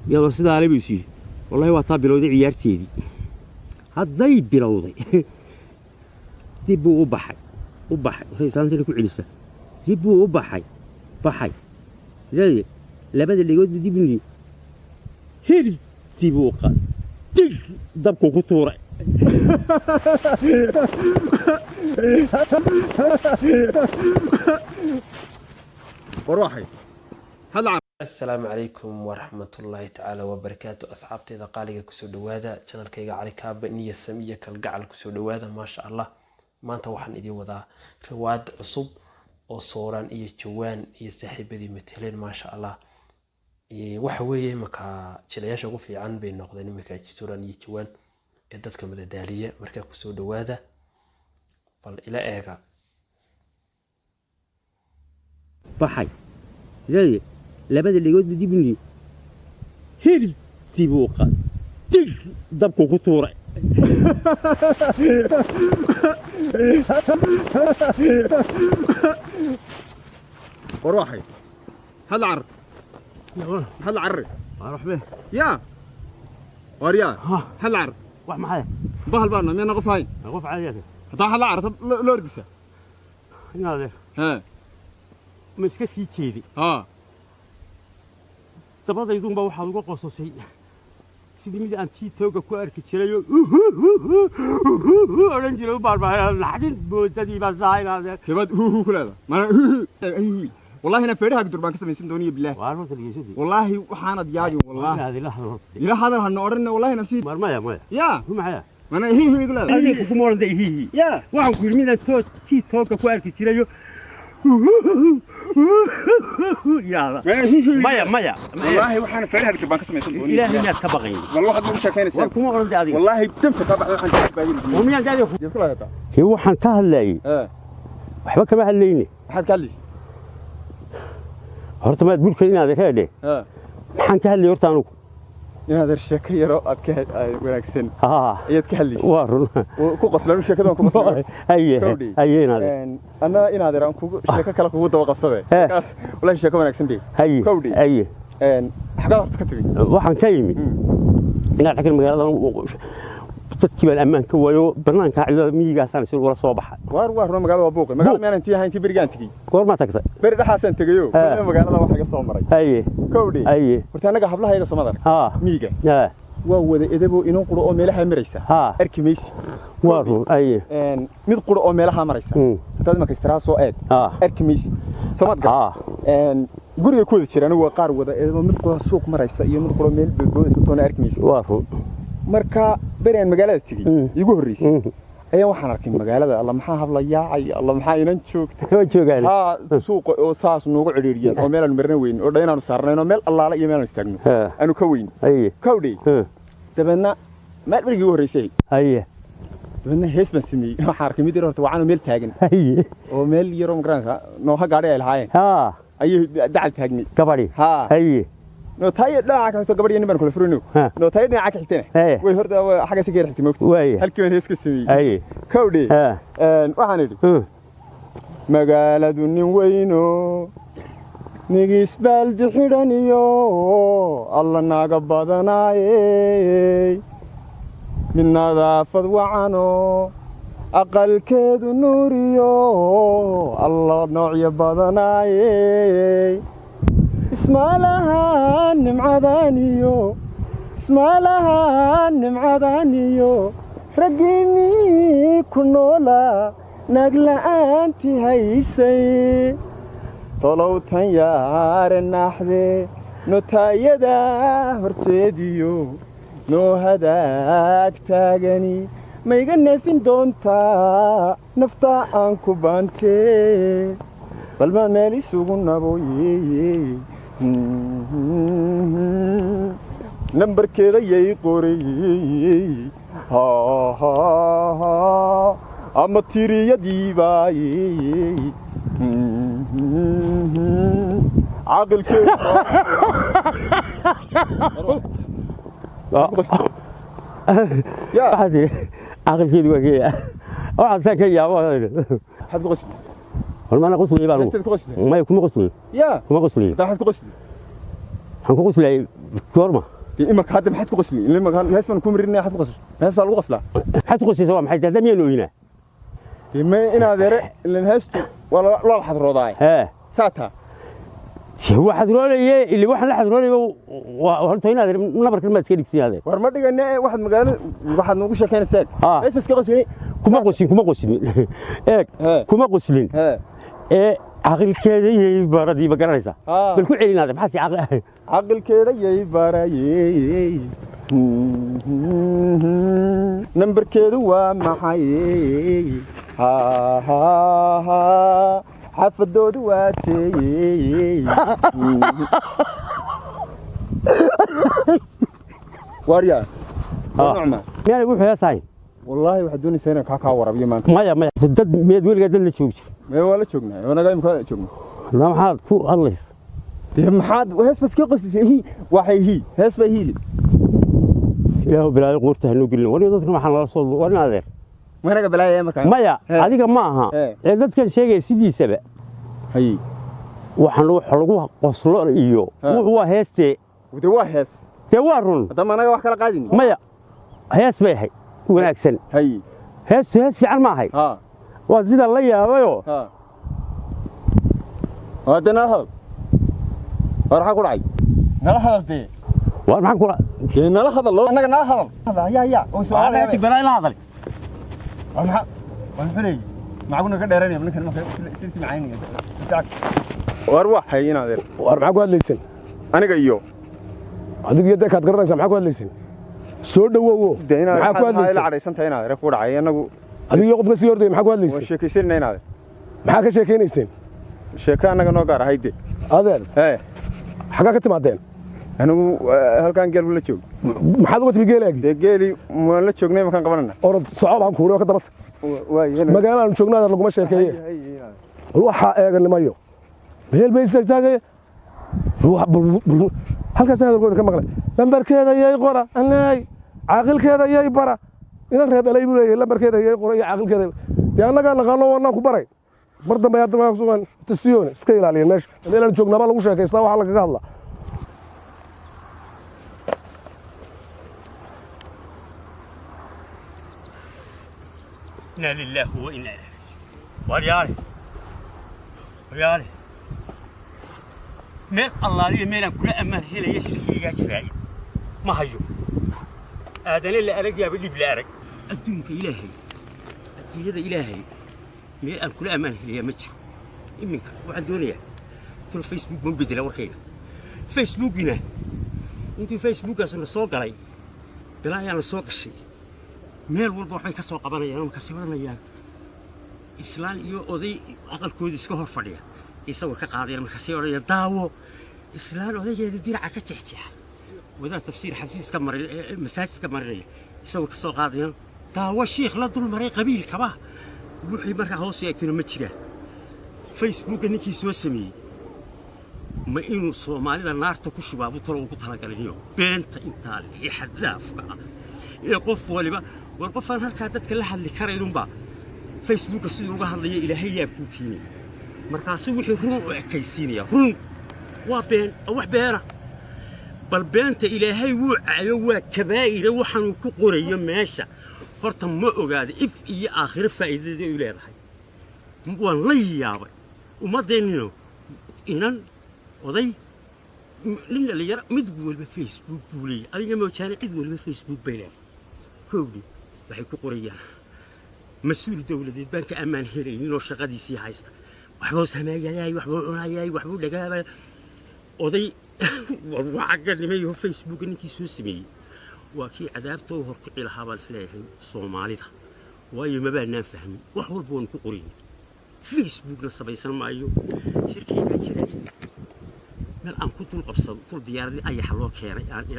Iyadoo sidaa ale buu is yidhi, wallahi waa taa bilowday ciyaarteedii. Hadday bilowday dib buu u baxay, u baxay, waxay islaantana ku celisaa, dib buu u baxay, baxay. Sideed labada dhegood buu dib u yidhi, hirtii buu u qaaday, dig dabkuu ku tuuray. War waxay hadla. Asalaamu calaykum waraxmatullaahi tacaala wabarakaatu. Asxaabteyda qaaliga, kusoo dhawaada channelkayga Cali Kaaba niya samiya kalgacal. Kusoo dhawaada, maasha Allah. Maanta waxaan idiin wadaa riwaayad cusub oo Sooraan iyo Jawaan iyo saaxiibadii mateleen, maasha Allah. Waxa weeye imika jilayaasha ugu fiican bay noqdeen imika Sooraan iyo Jawaan ee dadka madadaaliya. Markaa kusoo dhawaada, bal ila eega. Baxay. Sideed labada dhegood buu dib u yidhi, hirtii buu u qaaday, dig dabkuu ku tuuray. War waxay hadla carar, hadla carari yaa war yaa hadla carar. Wax maxay? Bahal baana miyana qof hayn? Qof caadi. Haddaa hadla cararta la ordisa. Inaade hee ma iska sii jeedi? Haa. Dabadaydunba waxaad uga qososay sidii mid aan tii tooga ku arki jirayoo odhan jiray u baarbaaray moodadii baa saa inaadee. Hebaad huuhuu ku leedahay mana huuhu. Wallahi ina feedhaha gudur baan ka samaysan dooniyo bilaah. Waar horta dhegeysadii. Wallaahi waxaanad yaabin, wallaahi. Inaad ila hadal horta. Ila hadal hana odhanna, wallaahi nasiib. Maar maya maya. Yaa. Ku maxaya? Mana hiihu igu leedahay? Adiga kuguma odhan dee hiihi. Yaa. Waxaan ku yidhi midaan too tii tooga ku arki jirayo yaada. Mana hiihu? Maya maya. Wallaahi waxaana feedhaha gudur baan ka samaysan dooniyo. Ilaahay miyaad ka baqayn? Wal waxaad nagu sheekaynaysaa. War kuma odhan dee adiga. Wallaahi danka kaa baxday waxaan kaa baadin. War miyaan dee adiga isku leedahay? Kii waxaan ka hadlayay. Ee. Waxba kama hadlayne. Maxaad ka hadlaysa? Horta maad bulka inaad reedhe. Ee. Maxaan ka hadlayay horta anugu? Inaad sheeko yaro aad ka wanaagsan haa ayaad ka hadlaysa. Waa run. Ku qoslaan sheekada waan ku qoslaan. Haye. Kowdhi. Haye inaad. Anna inaad yaraan kugu sheeko kale kugu daba qabsade. Eh. Kaas wallahi sheeko wanaagsan bay. Haye. Kowdhi. Haye. Xagaad horta ka timi? Waxaan ka yimid inaad xaggan magaalada dadkii baan ammaan ka waayo, banaanka cidlada miyigaasaan si ula soo baxay. Waar waar runa, magaalada waa buuqay. Magaalada miyaanan tii ahayn tii berigaan tegey? Goormaa tagtay? Beri dhexaasaan tegayo. Eh. Weliba magaalada waxa iga soo maray. Haye. Kowdhi. Haye. Horta annaga hablaha iyaga soomad arag. Haa. Miyiga haa waa wada edabo, inan quro oo meelaha maraysa haa arki maysi. Waa run, haye. Mid quro oo meelaha maraysa haddaad imanka istiraa soo eeg haa arki maysi, soomad gar. Haa. Guriga ku wada jiraan waa qaar wada edabo, mid qura suuq maraysa iyo mid qura meel boodboodaysa toona arki maysi. Waa run. Marka beri aan magaalada tegey iigu horreysay ayaa waxaan arkay magaalada, alla maxaa habla yaacay, alla maxaa inan joogta. Waa joogaan. Haa, suuqa oo saas noogu cidhiidhiyeen oo meel aanu marna weyn oo dhan inaanu saarnayn oo meel allaala iyo meel aanu istaagno haa aanu ka weyn. Haye. Kowdhay. Dabeedna meel berigii igu horreysay. Haye. Dabeedna hees baan sameeyey. Waxaan arkay mid yar horta wacanoo meel taagan haye oo meel yaroo magaranaysa nooha gaadhi ay lahaayeen haa ayay dacal taagnay. Gabadhi? Haa. Haye. Nootaayo dhinaca ka xigto gabadh iyo nin baan kula furino. Ha. Nootaayo dhinaca ka xigtana Haye. way horta xagga si ka yar xigtay moogta. Waaye. Halkii baan hees ka sameeyey. Haye. Kowdhe. haa Waxaan idhi magaaladu nin weyno nigisbaaldi xidhan iyo alla naaga badanaaye, mid nadaafad wacano aqalkeedu nuuriyo alla noocyo badanaaye, ismaalaha nimcadaniyo, ismaalaha nimcadaniyo raggiinnii ku noolaa naag la'aantii haysay, tolow tan yaare naaxde notaayada horteediyo noo hadaag taagani ma iga neefin doontaa naftaa aan ku baantee, bal maa meel isugu naboye nambarkeeda yay qoray ama tiriyadiibaaye caqilkeedu. Waxaad tidhi caqilkeedu waa geeya, waxaad saan ka yaabo. Maxaad ku qosli? War maana qosliyay baan. Heestaad ku qosli? Maya, kuma qosliyo. Yaa. Kuma qosliyo. Hadda waxaad ku qosli. Waxaan ku qoslayay goorma? Imaka hadda maxaad ku qosli? Imaka hees baan ku marinaya, maxaad ku qosli? Hees baa lagu qoslaa. Maxaad ku qoslaysaa? Waa maxay dada miyaan ooyinaa? Dee ma inaad ere ilan heestu waa la xadroodaaye. Hee. Saataa. Waa xadroolaye ili waxaan la xadroolaya waa horta inaad nabarkan maad iska dhigsiin adeer. War ma dhigane, waxaad magaalada waxaad noogu sheekeynaysaa. Ah. Hees baa iska qosliyey. Kuma qosin, kuma qoslin. Eeg. Hee. Kuma qoslin. Hee. Ee caqilkeeda iyo baradii ma garanaysaa? Ah. Bal ku celin adeer, maxaad si caqli Caqilkeeda yay barayey, nambarkeedu waa maxay? Ha ha ha, xaafadoodu waa teeyey. Waaryaa waa nocma. Miyaanay wuxuu heesahayn? Wallaahi waxaad doonaysaa inaan kaa warabiyo maanta. Maya maya, dad miyaad weligaa dad la joogi jir? Mee, waa la joognaa, wanagaa imika joogna. La maxaad ku hadlaysa? Dee maxaad hees bas ka qoslishay? Hi waxay hi hees bay hiili. Ilaahu bilaayo quurta hanuu gelin wani dadkan waxaan lala soo warin adeer. Managa balaaya markaa. Maya. Hee. Adiga ma aha. Hee. Ee dadkan sheegaya sidiisaba hay waxaan wax lagu qoslo iyo Hee. wuxuu waa heestee. Dee waa hees. Dee waa run. Haddama anaga wax kala qaadini. Maya, hees bay ahayd wanaagsan. Hay. Heestu hees fiican ma ahayd? Ha. Waa sida la yaabayoo. Ha, hadda nala hadal. War maxaa ku dhacay? Nala hadal dee. Waar maxaan kula Dee nala hadal, annaga nala hadal. Ya ya oo su'aal. Balaa la hadal. Waa maxaa? Waa muxuu leeyahay? Macaguna ka dheeranaya ninkan marka silti macaynaya. War waxay inaad War maxaa ku hadlaysan? Aniga iyo Adigu iyo deekaad garanaysaa, maxaa ku hadlaysan? Soo dhawowo. Dee inaad maxaa ku maxaa ila hadlaysan? cadhaysan tahay inaad ku dhacay annagu? Adigu iyo qofka sii ordaya maxaa ku Waan hadlaysan? sheekaysanayna inaad. Maxaa ka sheekaynayseen? Sheeko annaga noo gaar ahayd dee. Adeer. Hee. Xaggaa ka timaadeen? Anigu halkan geel la joog. Maxaad uga timi geelaagii? Dee geeli waan la joognay, markaan qabanana. Orod soco baan kuuri oo ka dabata. Waa Magaalaanu joogno adeer laguma sheekeeye. Bal waxaa eeganimayo meel bay istaagtaagaya halkaas hadalkooda ka maqlay: lambarkeeda yay qora anay, caaqilkeeda yay bara. Inan reer dhalay buu leeyahay, lambarkeeda yay qora iyo caaqilkeeda. Dee annagaa naqaano, waanaan ku baray. Mar dambe hadda waa kusugan tasiyoone iska ilaaliyeen meesha. Meelaan joognaa lagu sheekaystaa, waxaa lagaga hadlaa. Inaa lilaahi wa inaa ilaihi raajicuun. Waryaale, waryaale, meel allaaliya meelaan kula ammaan helaya shirkiygaa jiraa'id ma hayo. Aadane la arag yaaba dhib la arag. Adduunka ilaahay, adduunyada ilaahay, meel aan kula ammaan helaya ma jiro. Iminka waxaan doonayaa talo Facebook ma u bedela warkayga. Facebookina intuu Facebookaasu na soo galay bilaayaa na soo gashay, meel walba waxbay ka soo qabanayaan oo markaasay odhanayaan islaan iyo oday aqalkooda iska hor fadhiya ay sawir ka qaadayaan, markaasay odhanayaan daawo islaan odaygeeda diraca ka jexjexa, wadaad tafsiir xabsiiska marin masaajidka marinaya sawir ka soo qaadayaan, daawo shiikh la dul maray qabiilkaba. Wixii markaa hoos eegtuna ma jiraan. Facebooka ninkii soo sameeyey ma inuu soomaalida naarta ku shubaabu talo ugu talagaliniyo beenta intaa le ee xad-dhaafka ah ee qof waliba war qofaan halkaa dadka la hadli karaynunbaa Facebooka siduu uga hadlaya ilaahay yaa kuu keenaya. Markaasuu wixii run u ekaysiinaya run waa been oo wax beena. Bal beenta ilaahay wuu cayo, waa kabaa'ira waxaanuu ku qorayo meesha. Horta ma ogaada if iyo aakhiro faa'iidadii u leedahay. Waan la yaabay ummaddeennino inan oday nin dhalinyaro mid waliba Facebook buu leeyahay. Adiga moojaane cid waliba Facebook bay leedahay. Kowdii waxay ku qorayaan mas-uul dowladeed baan ka ammaan helaynin oo shaqadiisii haysta, waxbuu sameeyayay, waxbuu cunayay, waxbuu dhagaabay oday. Waxa Facebook ninkii soo sameeyey waa kii cadaabta u horkici lahaa baan isleeyahay soomaalida, waayo mabaanaan fahmin, wax walba waanu ku qorayna. Facebookna samaysan maayo shirkaygaa jira meel aan ku dul qabsado dul diyaaradii ayaxa loo keenay aan.